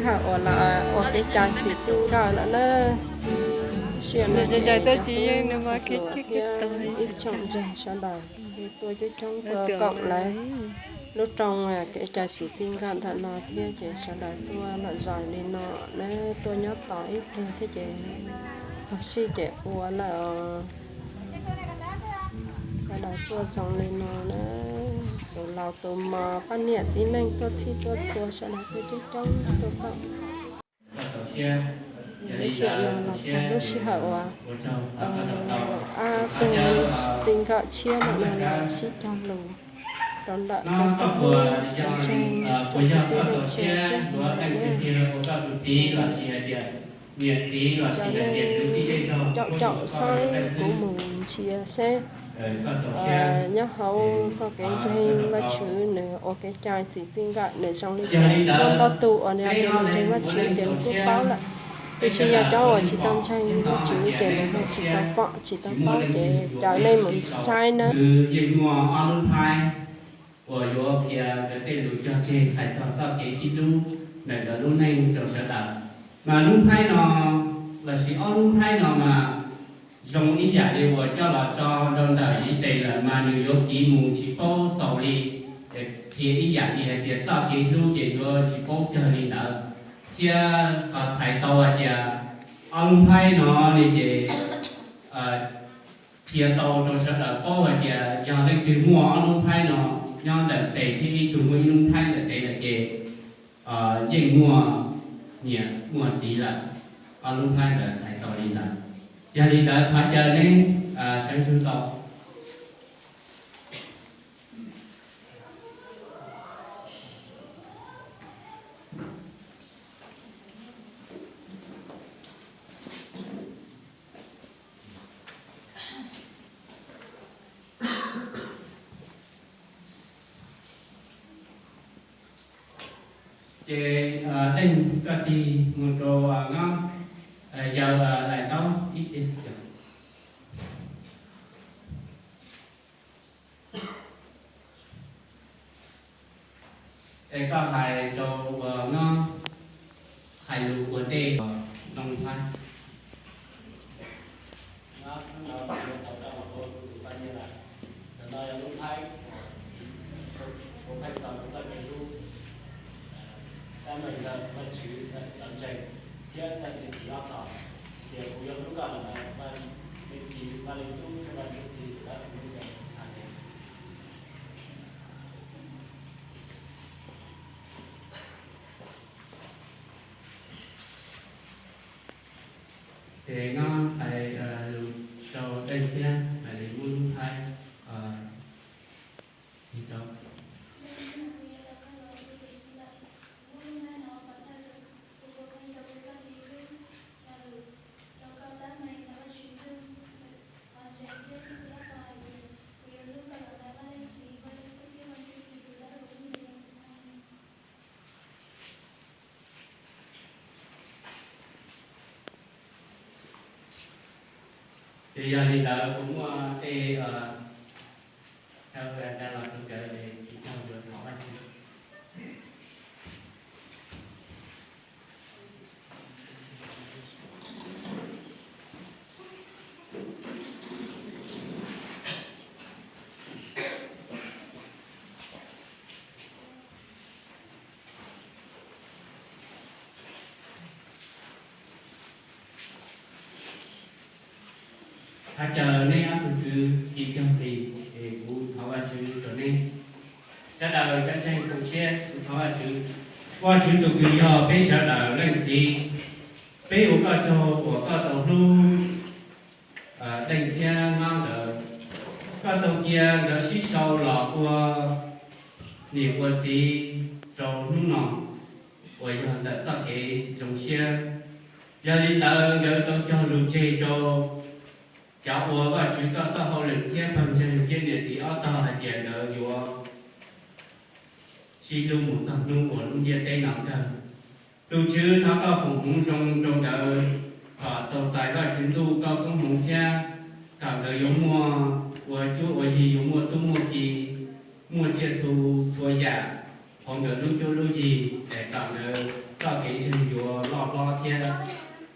Uas lawv ua kev cai txim txij nkawm lawm na. Sij hawm no ces cov tub txhua tus thiab ib tsoom ntseeg sawv daws tuaj coob coob tuaj koom lawv lub rooj kev cai txim txij nkawm ntawm no thiab ces sawv daws tuaj lom zem li no na, tuaj nyob tos ib pliag thiab ces txog sij ces ua lawm os. Sawv daws tuaj zoo li no na, tus laus tus mos poj niam txiv neej tuaj txhij tuaj txhua sawv daws tuaj coob coob tuaj koom. Lub sij hawm no los txog lub sij hawm uas ab tug txij nkawm tshiab no los sib cog lus rau ntawm cov xib hwb, cov ntseeg, cov kwv tij neej tsa xwb. Cov neeg caum caum saib kuv mus ntsia seb nyob hauv txoj kev ntseeg Vajtswv nws ua kev cai txim txij nkawm nws zoo li cas. Muaj ntau tus uas nws hais tias nws ntseeg Vajtswv ces nws kuj paub lawm, tiam sis yog cov uas tsis tau ntseeg Vajtswv ces nws ho tsis tau pom tsis tau paub ces caw nej mus saib nawb. Yeej muaj ob lub phaib uas yuav qhia nkawd tej lus cog tseg hais txog txoj kev sib hlub ntawm nkawd lub neej rau sawv daws. Mas lub phaib no lossis ob lub phaib no mas zoo ib yam li uas coj los tso rau ntawm ib tes lawm mas nws yuav kiv mus tsis paub xaus li. Qhia ib yam li hais tias txoj kev hlub ces yuav tsis paub cog li ntawd. Thiab qhov txhais tau hais tias ob lub phaib no li ces qhia tau rau sawv daws paub hais tias yog leej twg muaj ob lub phaib no nyob ntawm tes thiab ib tug muaj ib lub phaib ntawm tes lawm ces yeej muaj niam muaj txiv lawm. Ob lub phaib ntawd txhais tau li ntawd. Yog li ntawd thov caw neb sawv ntsug tau. Ces Leej koj tig mus rau Ngob, Yawg Laim Taub ib pliag. Es koj hais rau uas Ngob hais lus ua ntej. Loo Thaib. Hnub no kuv yuav qhia koj los ua kuv tus poj niam lawm. Ntawm no yog lub phaib uas kuv pheej txog kuv txoj kev hlub, tab meeg ntawm Vajtswv, cov ntseeg thiab ntawm niam txiv ob tog, tias kuv yuav hlub koj los ntawd, Vaj Lis Tub thiab Vaj Ntsuj Plig tus dab tus nub ntawd hais tias. Ces Ngob hais lus rau Leej thiab hais li muab lub phaib tig rau. Ces yog li ntawd kuv muaj tej chaw da los rau nkawd es tsis tau yuav thov Vajtswv. Thov caw neb ob tug kwv tij cog plig es kuv thov Vajtswv rau neb. Sawv daws cov ntseeg koom siab kuv thov Vajtswv, Vajtswv tus kws yog peb sawv daws leej txiv, peb ua koj tsaug uas koj tau hlub Leej thiab Ngob nkawd, koj tau cia nkawd sib sau los ua niam ua txiv rau hnub no uas yog ntawm txoj kev zoo siab. Yog li ntawd nkawd tau cog lus tseg rau cov ua Vajtswv koj txoj hauj lwm thiab pawg ntseeg thiab niam txiv ob tog hais tias nkawd yuav sib hlub mus txog hnub uas lub ntiaj teb no kawg. Tus Tswv, thov koj foom hmoov zoo rau nkawd kom tau txais Vajtswv ntuj koj koob hmoov thiab kom nkawd yuav muaj ua cuab ua yig, yuav muaj tub muaj ki, muaj tsiaj txhu txhua yam hauv nkawd lub cuab lub yig es kom nkawd txoj kev ntseeg yuav loj hlob thiab.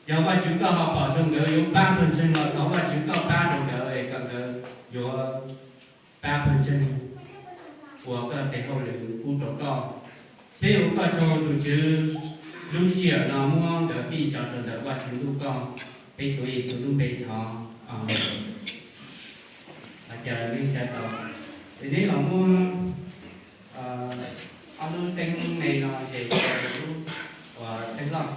Yog Vajtswv koj ho pom zoo nkawd yuav pab pawg ntseeg los thov Vajtswv koj pab rau nkawd es kom nkawd yuav pab pawg ntseeg ua koj tes hauj lwm pub rau koj. Peb ua koj tsaug tus Tswv, lub sij hawm no muab nkawd fij tso rau ntawm Vajtswv ntuj koj. Peb tuav Yexus lub npe thov, amees. Ua cas neb xav tau, es neb los muab ob lub teeb me no ces lub uas teeb loj.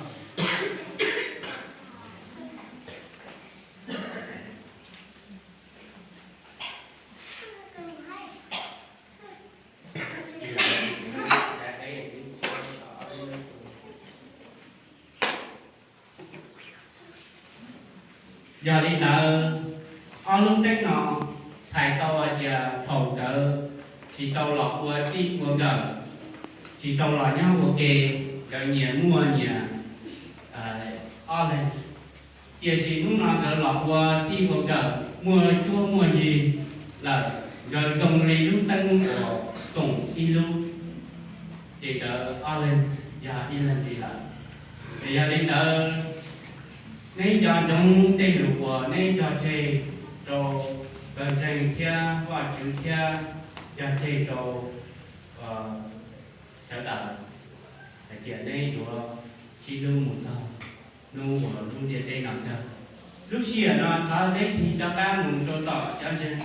Yog li ntawd, ob lub teeb no txhais tau hais tias thaum nkawd tsis tau los ua txij ua nkawm, tsis tau los nyob ua ke, nkawd nyias muaj nyias ob leeg. Tiam sis hnub no nkawd los ua txij ua nkawm muaj cuab muaj yig lawm, nkawd zoo li lub teeb uas koom ib lub, ces nkawd ob leeg yog ib leeg li lawm. Ces yog li ntawd, neb nco ntsoov tej lus uas neb cog tseg rau pawg ntseeg thiab Vajtswv thiab cog tseg rau sawv daws hais tias neb yuav sib hlub mus txog hnub uas lub ntiaj teb no tag. Lub sij hawm no thov neb tig rov qab mus rau tom cov ntseeg.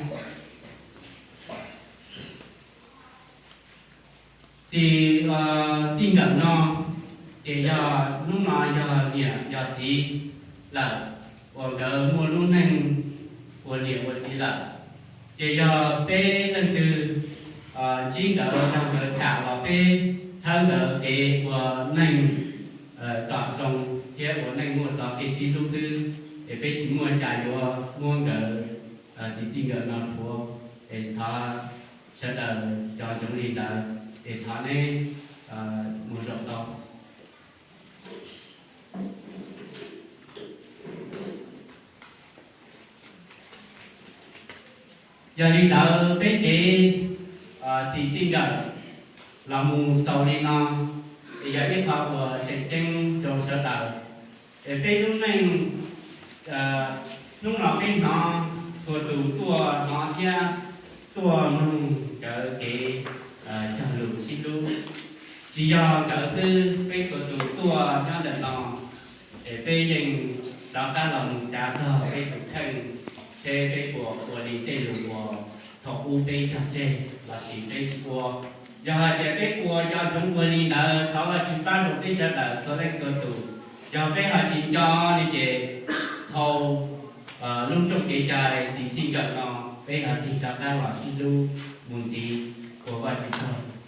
Txij, txij nkawm no ces yog hnub no yog niam yog txiv lawm, uas nkawd muaj lub neej ua niam ua txiv lawm. Ces yog peb leej twg ntsib nkawd, nrog nkawd tham los peb txhawb nkawd kev ua neej kom zoo thiab ua neej muaj txoj kev sib hlub xwb, es peb tsis muaj cas yuav muab nkawd txiv txij nkawm no rhuav. Es thov sawv daws nco ntsoov li ntawd, es thov neb mus zaum tau. Yog li ntawd peb kev txiv txij nkawm los mus xaus li no, es yog ib qho uas tseem ceeb rau sawv daws. Es peb lub neej hnub no peb hnov txhua tus tuaj hnov thiab tuaj mloog nkawd kev cog lus sib hlub. Tsis yog nkawd xwb, peb txhua tus tuaj nyob ntawm no, es peb yeej rov qab los mus xav txog peb tus kheej, seb peb puas ua li tej lus uas thaum ub peb cog tseg lossis peb tsis ua. Yog hais tias peb ua nco ntsoov ua li ntawd, thov Vajtswv pab rau peb sawv daws txhua leej txhua tus. Yog peb ho tsis nco li ces dhau lub rooj kev cai txiv txij nkawm no, peb ho tig rov qab los sib hlub mus ntxiv ua Vajtswv tsaug.